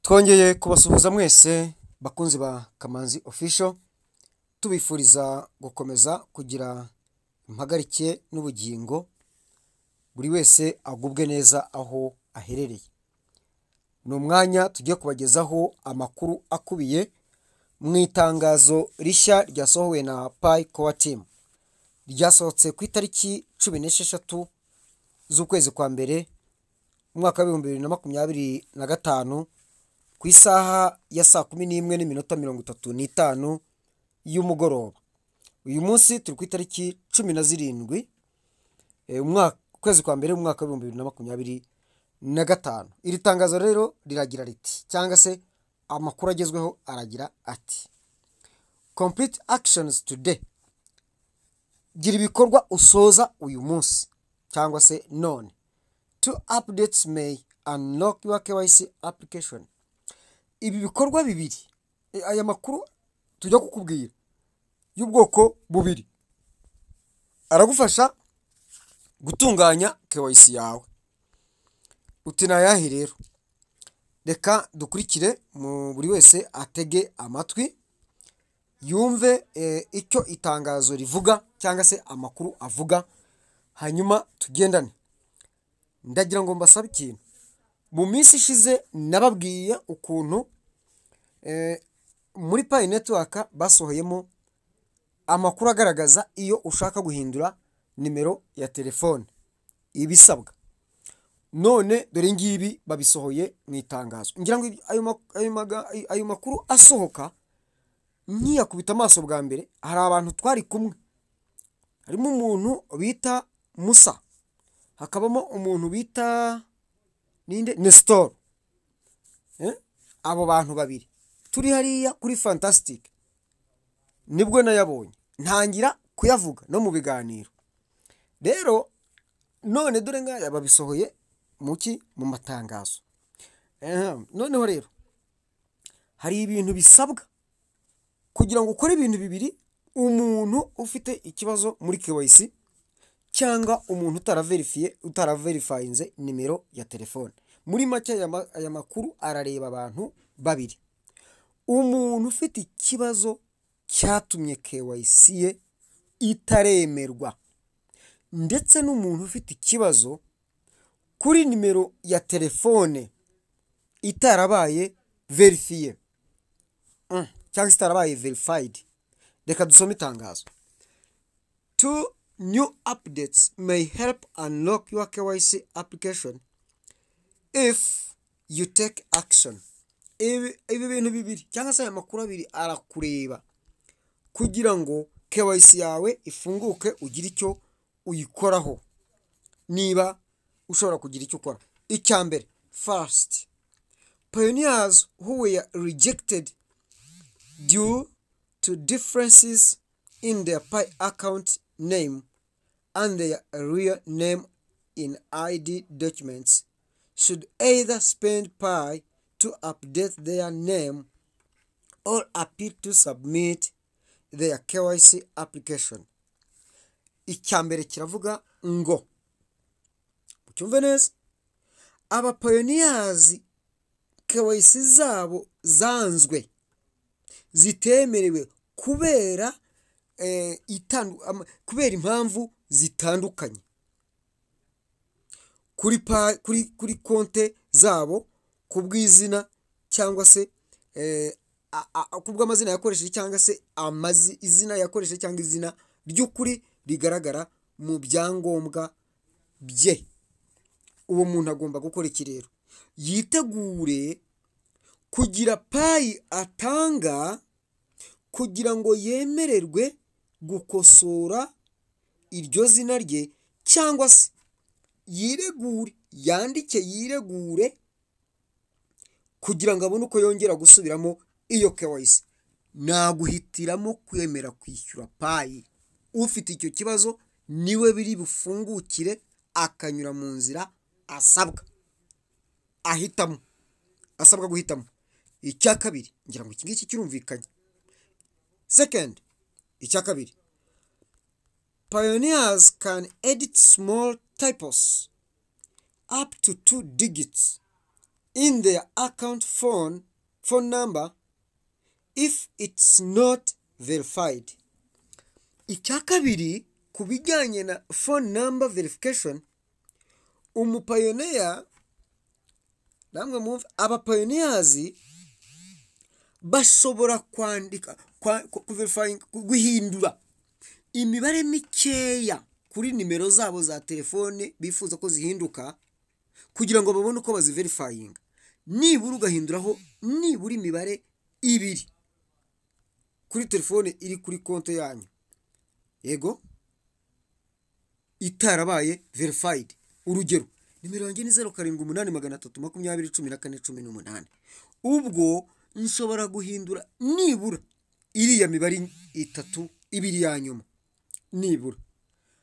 Twongeye kubasuhuza mwese bakunzi ba Kamanzi Official, tubifuriza gukomeza kugira impagarike n'ubugingo, buri wese agubwe neza aho aherereye. Ni umwanya tugiye kubagezaho amakuru akubiye mu itangazo rishya ryasohowe na Pi Core Team. Ryasohotse ku itariki 16 z'ukwezi kwa mbere, umwaka wa 2025, ku isaha ya saa 11:35 y'umugoroba. Uyu munsi turi ku itariki 17, ukwezi kwa mbere, umwaka wa 2025. Iri tangazo rero riragira riti, cyangwa se amakuru agezweho aragira ati: "Complete actions today", gira ibikorwa usoza uyu munsi cyangwa se none. "Two updates may unlock your KYC application." Ibi bikorwa bibiri, aya makuru tujya kukubwira y'ubwoko bubiri aragufasha gutunganya KYC yawe. Uti ni ayahe rero? Reka dukurikire, mu buri wese atege amatwi yumve icyo itangazo rivuga cyangwa se amakuru avuga, hanyuma tugendane. Ndagira ngo mbasabe ikintu. Mu minsi ishize nababwiye ukuntu muri Pi Network basohoyemo amakuru agaragaza iyo ushaka guhindura nimero ya telefone ibisabwa. None dore ngibi babisohoye mu itangazo. Ngira ngo ayo makuru asohoka nkiyakubita amaso bwa mbere, hari abantu twari kumwe, harimo umuntu bita Musa, hakabamo umuntu bita ninde, Nestor. Abo bantu babiri turi hariya kuri Fantastic, nibwo nayabonye ntangira kuyavuga no mu biganiro. Rero none dore ngaya babisohoye mu ki? Mu matangazo. Noneho rero hari ibintu bisabwa kugira ngo ukore ibintu bibiri: umuntu ufite ikibazo muri KYC cyangwa umuntu utaraverifiye, utaraverifayinze nimero ya telefone. Muri make aya makuru arareba abantu babiri: umuntu ufite ikibazo cyatumye KYC ye itaremerwa, ndetse n'umuntu ufite ikibazo kuri nimero ya telefone itarabaye vérifié cyangwa se itarabaye verified. Reka dusome itangazo. "Two new updates may help unlock your KYC application if you take action." Ibi bintu bibiri cyangwa se aya makuru abiri arakureba kugira ngo KYC yawe ifunguke, ugire icyo uyikoraho niba ushobora kugira icyo ukora. Icya mbere, first, pioneers who were rejected due to differences in their Pi account name and their real name in ID documents should either spend Pi to update their name or appeal to submit their KYC application. Icya mbere kiravuga ngo, ucyumve neza, aba pioneers KYC zabo zanzwe, zitemerewe kubera kubera impamvu zitandukanye kuri konte zabo, ku bw'izina cyangwa se ku bw'amazina yakoresheje, cyangwa se izina yakoresheje cyangwa izina ry'ukuri rigaragara mu byangombwa bye. Uwo muntu agomba gukora iki rero? Yitegure kugira Pi atanga kugira ngo yemererwe gukosora iryo zina rye, cyangwa se yiregure, yandike yiregure kugira ngo abone uko yongera gusubiramo iyo KYC. Naguhitiramo kwemera kwishyura Pi. Ufite icyo kibazo niwe biri bufungukire, akanyura mu nzira asabwa, ahitamo, asabwa guhitamo. Icya kabiri, ngira ngo iki ngiki kirumvikanye. Second, icya kabiri, pioneers can edit small typos up to two digits. in their account phone number if it's not verified. Icya kabiri, ku bijyanye na phone number verification, umupioneer, namwe mwumve, abapioneers bashobora kwandika kuverifying, guhindura imibare mikeya kuri nimero zabo za telefone bifuza ko zihinduka kugira ngo babone uko baziverifyinga. Nibura ugahinduraho nibura imibare ibiri kuri telefone iri kuri konti yanyu, yego, itarabaye verified. Urugero, nimero yanjye ni 0783201418. Ubwo nshobora guhindura nibura iriya mibare itatu, ibiri ya nyuma nibura.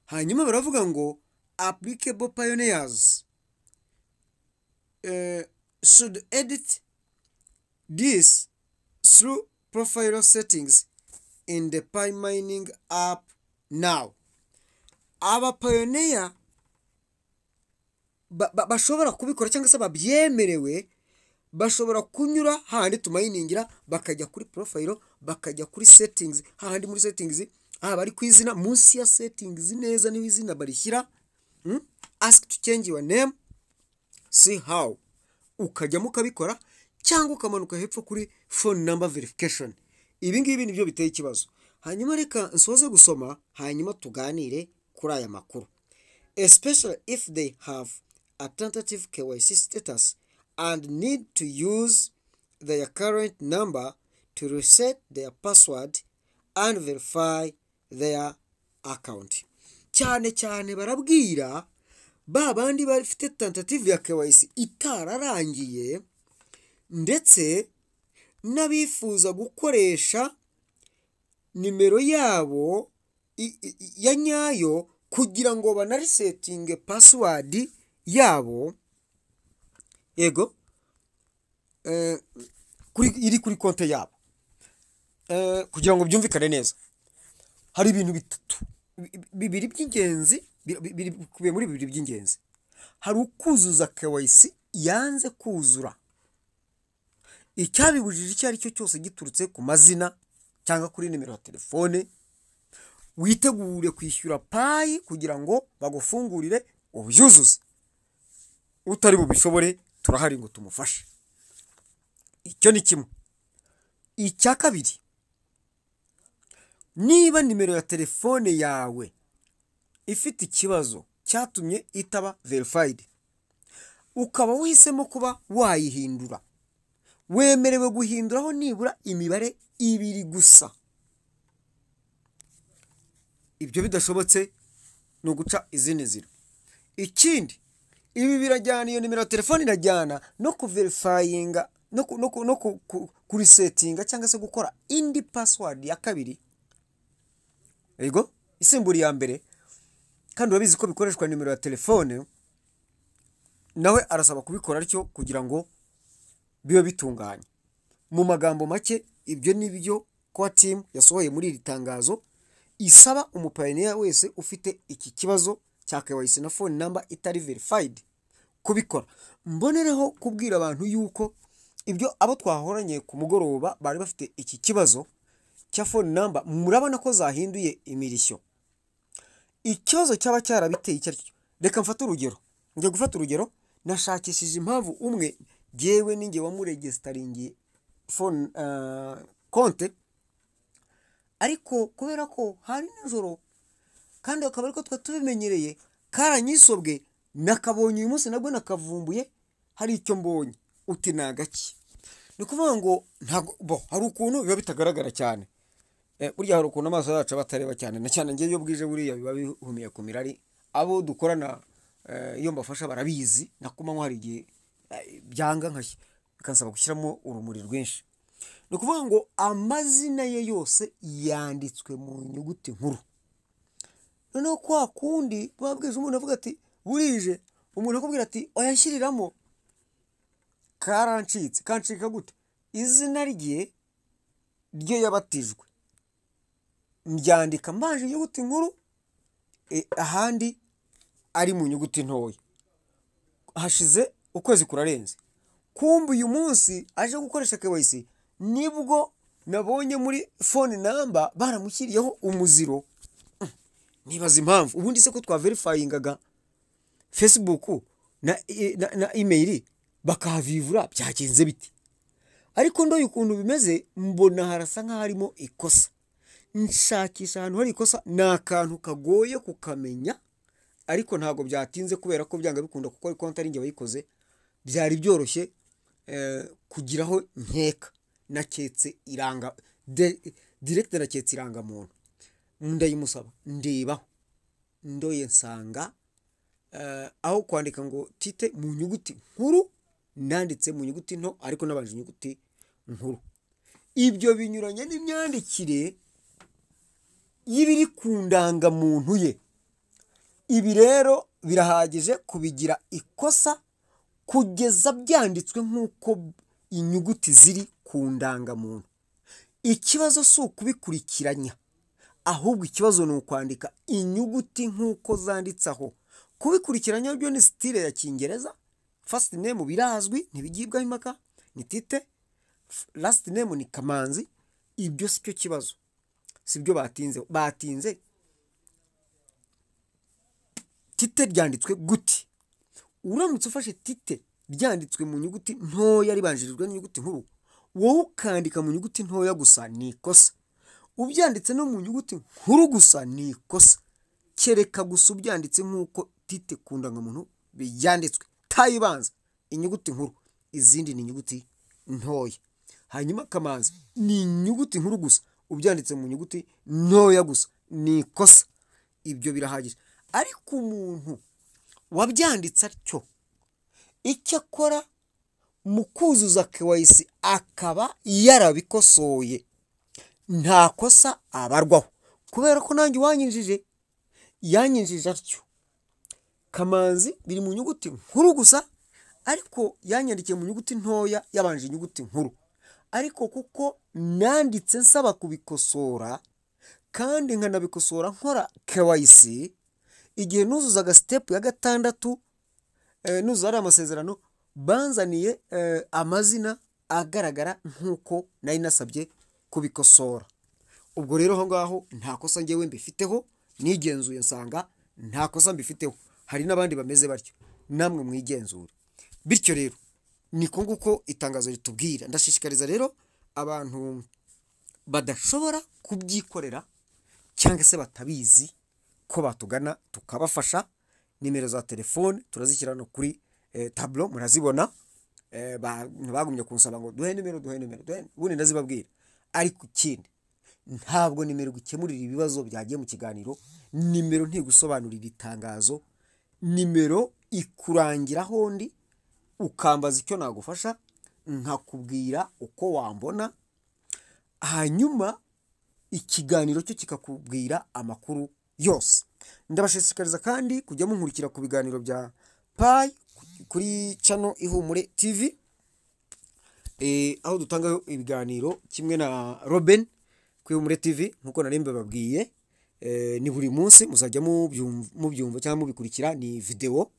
Hanyuma baravuga ngo applicable pioneers should edit this through profile settings in the Pi mining app now. Abapioneer bashobora kubikora cyangwa se babyemerewe bashobora kunyura hahandi tuminingira, bakajya kuri profile, bakajya kuri settings. Hahandi muri settings, haba ari ku izina, munsi ya settings neza niho izina barishyira. Ask to change your name, see how, ukajyamo ukabikora, cyangwa ukamanuka hepfo kuri phone number verification. Ibi ngibi nibyo biteye ikibazo. Hanyuma reka nsoze gusoma, hanyuma tuganire kuri aya makuru. Especially if they have a tentative KYC status and need to use their current number to reset their password and verify their account. Cyane cyane barabwira ba bandi bafite tentative ya KYC itararangiye, ndetse n'abifuza gukoresha nimero yabo ya nyayo kugira ngo banaresetinge password yabo, yego, kuri iri kuri konti yabo. Kugira ngo byumvikane neza, hari ibintu bitatu, bibiri by'ingenzi, bikubiye muri bibiri by'ingenzi. Hari ukuzuza KYC yanze kuzura, icyabibujije icyo ari cyo cyose giturutse ku mazina cyangwa kuri nimero ya telefone, witegure kwishyura Pi kugira ngo bagufungurire ubyuzuze. Utari bubishobore, turahari ngo tumufashe. Icyo ni kimwe. Icya kabiri, niba nimero ya telefone yawe ifite ikibazo cyatumye itaba verified, ukaba wahisemo kuba wayihindura, wemerewe guhinduraho nibura imibare ibiri gusa. Ibyo bidashobotse ni uguca izindi nzira. Ikindi, ibi birajyana, iyo nimero ya telefone irajyana no kuverifyinga no kuresetinga cyangwa se gukora indi password ya kabiri, yego, isimbura iya mbere. Kandi urabizi ko bikoreshwa nimero ya telefone, nawe arasaba kubikora atyo kugira ngo bibe bitunganye. Mu magambo make, ibyo ni byo core team yasohoye muri iri tangazo isaba umupioneer wese ufite iki kibazo cya KYC na phone number itari verified kubikora. Mbonereho kubwira abantu yuko ibyo abo twahoranye ku mugoroba bari bafite iki kibazo cya phone number, murabona ko zahinduye imirishyo. Ikibazo cyaba cyarabiteye icyo ari cyo, reka mfate urugero, njya gufata urugero, nashakishije impamvu umwe, jyewe ninjye wamuregisteringiye phone konte, ariko kubera ko hari nijoro kandi akaba ariko twe tubimenyereye, karanyisobwe, nakabonye uyu munsi nabwo nakavumbuye. Hari icyo mbonye, uti ni agaki? Ni ukuvuga ngo ntabwo bo hari ukuntu biba bitagaragara cyane. Burya hari ukuntu amaso yacu aba atareba cyane, na cyane ngewe iyo bwije, buriya biba bihumiye ku mirari. Abo dukorana, iyo mbafasha barabizi, na ku manywa hari igihe byanga bikansaba gushyiramo urumuri rwinshi. Ni ukuvuga ngo amazina ye yose yanditswe mu nyuguti nkuru. Noneho kwa kundi buba bwije, umuntu avuga ati burije, umuntu akubwira ati oyashyiriramo, karancitse. Kancika gute? Izina rye ryo yabatijwe mbyandika mbanje inyuguti nkuru, ahandi ari mu nyuguti ntoya. Hashize ukwezi kurarenze. Kumbe uyu munsi aje gukoresha KYC, nibwo nabonye muri phone number baramushyiriyeho umuziro. Nibaza impamvu. Ubundi se ko twaverifyingaga Facebook na email bakahavivura, byagenze biti? Ariko ndoye ukuntu bimeze, mbona harasa nk'aharimo ikosa. Nshakisha ahantu hari ikosa, ni akantu kagoye kukamenya, ariko ntabwo byatinze kubera ko byanga bikunda, kuko ari konti ari njye wayikoze, byari byoroshye kugiraho nkeka. Naketse iranga direct, naketse irangamuntu, ndayimusaba, ndebaho, ndoye nsanga aho kwandika ngo Tite mu nyuguti nkuru, nanditse mu nyuguti nto, ariko nabanje inyuguti nkuru. Ibyo binyuranye n'imyandikire y'ibiri ku ndangamuntu ye. Ibi rero birahagije kubigira ikosa kugeza byanditswe nk'uko inyuguti ziri ku ndangamuntu. Ikibazo si ukubikurikiranya, ahubwo ikibazo ni ukwandika inyuguti nk'uko zanditse aho. Kubikurikiranya byo ni style ya Kingereza. First name birazwi, ntibigibwaho impaka, ni Tite. Last name ni Kamanzi. Ibyo si cyo kibazo, si byo batinze. Batinze Tite ryanditswe gute. Uramutse ufashe Tite ryanditswe mu nyuguti ntoya ribanjirijwe n'inyuguti nkuru, wowe ukandika mu nyuguti ntoya gusa, ni ikosa. Ubyanditse no mu nyuguti nkuru gusa, ni ikosa. Kereka gusa ubyanditse nk'uko Tite ku ndangamuntu byanditswe: tayibanza inyuguti nkuru, izindi ni inyuguti ntoya. Hanyuma Kamanzi ni inyuguti nkuru gusa, ubyanditse mu nyuguti ntoya gusa ni ikosa. Ibyo birahagije. Ariko umuntu wabyanditse atyo, icyo akora mu kuzuza KYC akaba yarabikosoye, nta kosa abarwaho, kubera ko nanjye uwanyinjije yanyinjije atyo. Kamanzi biri mu nyuguti nkuru gusa, ariko yanyandikiye mu nyuguti ntoya yabanje inyuguti nkuru. Ariko kuko nanditse nsaba kubikosora kandi nkanabikosora nkora KYC, igihe nuzuzaga step ya gatandatu, nuzuza ariya amasezerano, banzaniye amazina agaragara nk'uko nari nasabye kubikosora. Ubwo rero aho ngaho nta kosa ngewe mbifiteho, nigenzuye nsanga nta kosa mbifiteho. Hari n'abandi bameze batyo, namwe mwigenzure. Bityo rero niko nguko itangazo ritubwira. Ndashishikariza rero abantu badashobora kubyikorera cyangwa se batabizi ko batugana tukabafasha. Nimero za telefone turazishyira no kuri tableau, murazibona. Bagumye kunsaba ngo duhe nimero, duhe nimero, duhe. Ubundi ndazibabwira. Ariko ikindi, ntabwo nimero gukemurira ibibazo byagiye mu kiganiro, nimero ntigusobanurira itangazo. Nimero ikurangiraho ndi, ukambaza icyo nagufasha, nkakubwira uko wambona. Hanyuma ikiganiro cyo kikakubwira amakuru yose. Ndabashishikariza kandi kujya munkurikira ku biganiro bya Pi kuri channel Ihumure TV, aho dutanga ibiganiro kimwe na Robin ku Ihumure TV nkuko nari mbababwiye. Ni buri munsi muzajya mubyumva cyangwa mubikurikira, ni video.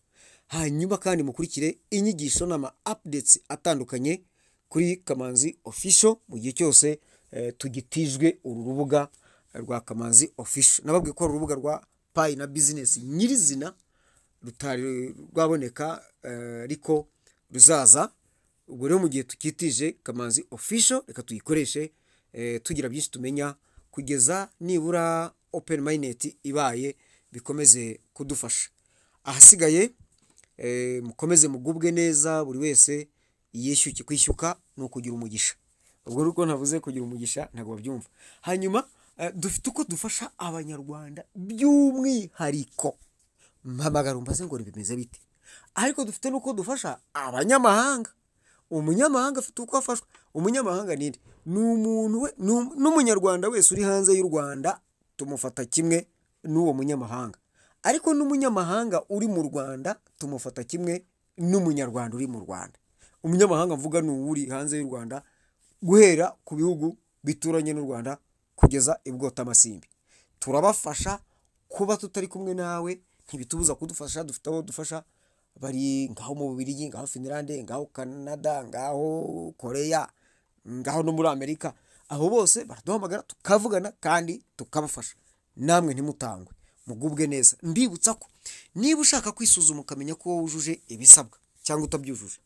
Hanyuma kandi mukurikire inyigisho n'ama updates atandukanye kuri Kamanzi Official mu gihe cyose tugitijwe uru rubuga rwa Kamanzi Official. Nababwiye ko urubuga rwa Pi na business nyirizina rutari rwaboneka, ariko ruzaza. Ubwo rero mu gihe tukitije Kamanzi Official, reka tuyikoreshe tugira byinshi tumenya kugeza nibura open mainnet ibaye, bikomeze kudufasha. Ahasigaye mukomeze mugubwe neza, buri wese yishyuke. Kwishyuka ni ukugira umugisha. Ubwo ruko ntavuze kugira umugisha ntabwo babyumva. Hanyuma dufite uko dufasha Abanyarwanda by'umwihariko, mpamagara umbaze ngo bimeze bite. Ariko dufite n'uko dufasha abanyamahanga. Umunyamahanga afite uko afashwa. Umunyamahanga ninde? Ni umuntu we n'Umunyarwanda wese uri hanze y'u Rwanda tumufata kimwe n'uwo munyamahanga, ariko n'umunyamahanga uri mu Rwanda tumufata kimwe n'Umunyarwanda uri mu Rwanda. Umunyamahanga mvuga ni uwuri hanze y'u Rwanda, guhera ku bihugu bituranye n'u Rwanda kugeza i Bwotamasimbi. Turabafasha. Kuba tutari kumwe nawe ntibitubuza kudufasha. Dufite abo dufasha. Bari ngaho mu Bubiligi, ngaho Finlande, ngaho Canada, ngaho Korea, ngaho no muri Amerika. Aho bose baraduhamagara tukavugana kandi tukabafasha. Namwe ntimutangwe, mugubwe neza. Mbibutsa ko niba ushaka kwisuzuma ukamenya ko wowe wujuje ibisabwa cyangwa utabyujuje,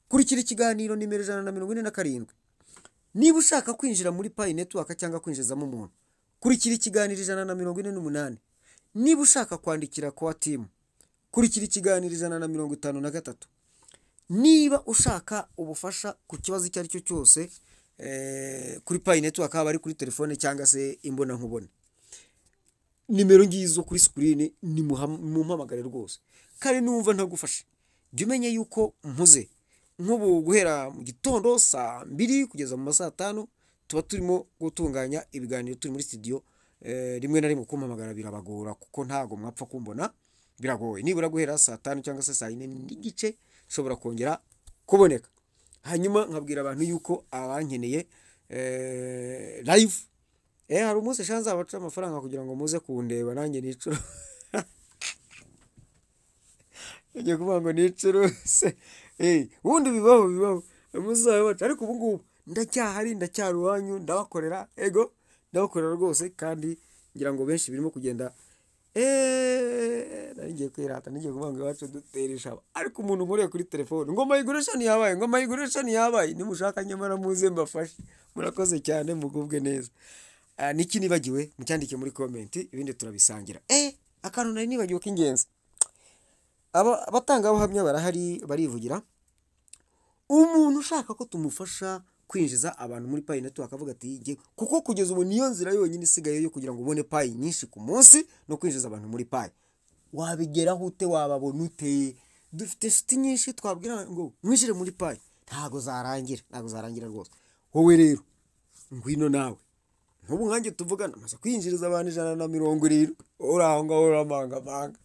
kurikira ikiganiro nimero 147. Niba ushaka kwinjira muri Pi Network cyangwa kwinjizamo umuntu, kurikira ikiganiro 148. Niba ushaka kwandikira core team, kurikira ikiganiro 153. Niba ushaka ubufasha ku kibazo icyo ari cyo cyose kuri Pi Network, haba ari kuri telefone cyangwa se imbonankubone, nimero ngizo kuri screen, nimumpamagare rwose. Kandi numva ntagufashe, jya umenya yuko mpuze. Nk'ubu guhera mu gitondo saa 2 kugeza mu ma saa 5 tuba turimo gutunganya ibiganiro, turi muri studio. Rimwe na rimwe kumpamagara birabagora kuko ntago mwapfa kumbona, biragoye. Nibura guhera saa 5 cyangwa se saa 4:30 nshobora kongera kuboneka. Hanyuma nkabwira abantu yuko abankeneye live, hari umunsi sha nzabaca amafaranga kugira ngo muze kundeba nanjye nicuru. Ngiye kuvuga ngo nicuruse. Ubundi bibaho, bibaho muzabaca, ariko ubu ngubu ndacyahari, ndacyari iwanyu, ndabakorera, ego ndabakorera rwose. Kandi ngira ngo benshi birimo kugenda. Nari ngiye kwirata, ngiye kuvuga ngo iwacu dutera ishaba, ariko umuntu nkoreye kuri telefone ngo migration yabaye, ngo migration yabaye, nimushaka nyamara muze mbafashe. Murakoze cyane, mugubwe neza. Niki nibagiwe mucyandike muri comment, ibindi turabisangira. Akantu nari nibagiwe k'ingenzi, abatangabuhamya barahari barivugira. Umuntu ushaka ko tumufasha kwinjiza abantu muri Pi Network akavuga ati nge, kuko kugeza ubu niyo nzira yonyine isigaye yo kugira ngo ubone Pi nyinshi ku munsi no kwinjiza abantu muri Pi. Wabigeraho ute? Wababona ute? Dufite inshuti nyinshi twabwira ngo mwinjire muri Pi, ntago zarangira, ntago zarangira rwose. Wowe rero ngwino nawe, nk'ubu nkanjye tuvugana maze kwinjiriza abantu 170, uri aho ngaho uramangamanga.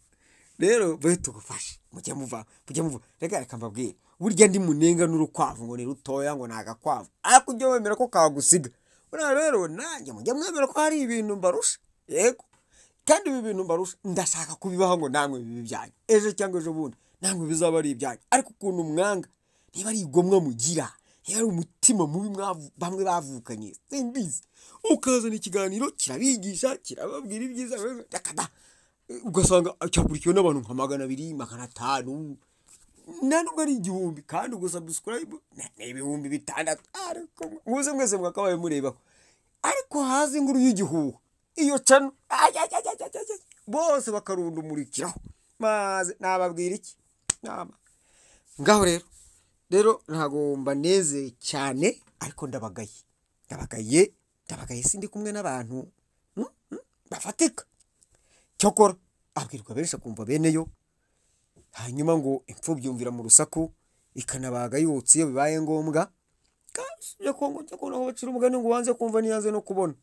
Rero be tugufashe, mujye muva, mujye muva. Reka mbabwire, burya ndi munenga n'urukwavu ngo ni rutoya, ngo ni agakwavu, ariko ujye wemera ko kagusiga. Buriya rero nanjye mujye mwemera ko hari ibintu mbarusha, yego, kandi ibi bintu mbarusha ndashaka kubibaho ngo namwe bibe ibyanyu, ejo cyangwa ejo bundi namwe bizaba ari ibyanyu. Ariko ukuntu mwanga, niba ari igomwa mugira, niba ari umutima mubi bamwe bavukanye, simbizi. Ukazana ikiganiro kirabigisha, kirababwira ibyiza, reka da, ugasanga cyakurikiwe n'abantu nka 200, 500, nta nubwo ari 1000, kandi ubwo subscribe ni 6000. Ariko muze mwese mwakabaye murebaho. Ariko haza inkuru y'igihuha, iyo cano bose bakarundumurikiraho, maze nababwira iki? Nama ngaho rero ntago mbaneze cyane, ariko ndabagaye, ndabagaye, ndabagaye, sindi kumwe n'abantu bafatika. Cyokora abwirwa benshi akumva beneyo, hanyuma ngo imfubyi yumvira mu rusaku ikanabaga yotse iyo bibaye ngombwa. Kandi ko ngo aho bacira umugani ngo wanze kumva niyanze no kubona.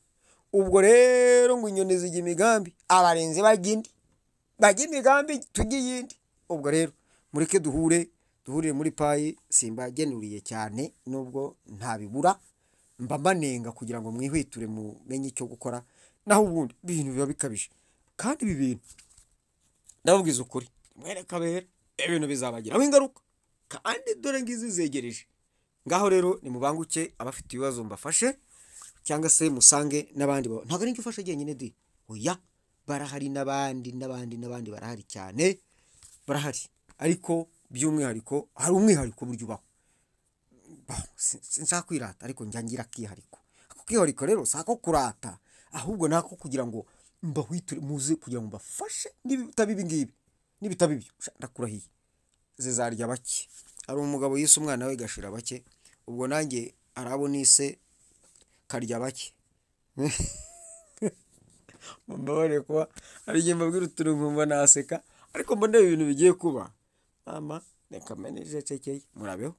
Ubwo rero ngo inyoni zijya imigambi, abarenzi bajya indi, bajya imigambi tujye iyindi. Ubwo rero mureke duhure, duhurire muri Pi. Simbagenuriye cyane nubwo ntabibura, mba mbanenga kugira ngo mwihwiture mumenye icyo gukora, naho ubundi ibintu biba bikabije. Kandi ibi bintu ndababwiza ukuri, mwereka bera ibintu bizabagiraho ingaruka, kandi dore ngizi zegereje. Ngaho rero nimubanguke, abafite ibibazo mbafashe, cyangwa se musange n'abandi. Ntabwo ari njye ufasha jyenyine di, oya, barahari n'abandi n'abandi n'abandi, barahari cyane, barahari. Ariko by'umwihariko hari umwihariko buryo ubaho. Sinshaka kwirata, ariko njya ngira akihariko. Ako kihariko rero si ako kurata, ahubwo ni ako kugira ngo mbahwiture, muze kugira ngo mbafashe. Nibitaba ibi ngibi, nibitaba ibyo, ndakurahiye zizarya bake. Hari umugabo yise umwana we gashira bake, ubwo nanjye arabo nise karya bake. Mumbabarire kuba hari igihe mbabwira utuntu nkumva naseka, ariko mbona ibintu bigiye kuba. Mama reka mbe nicecekeye, murabeho.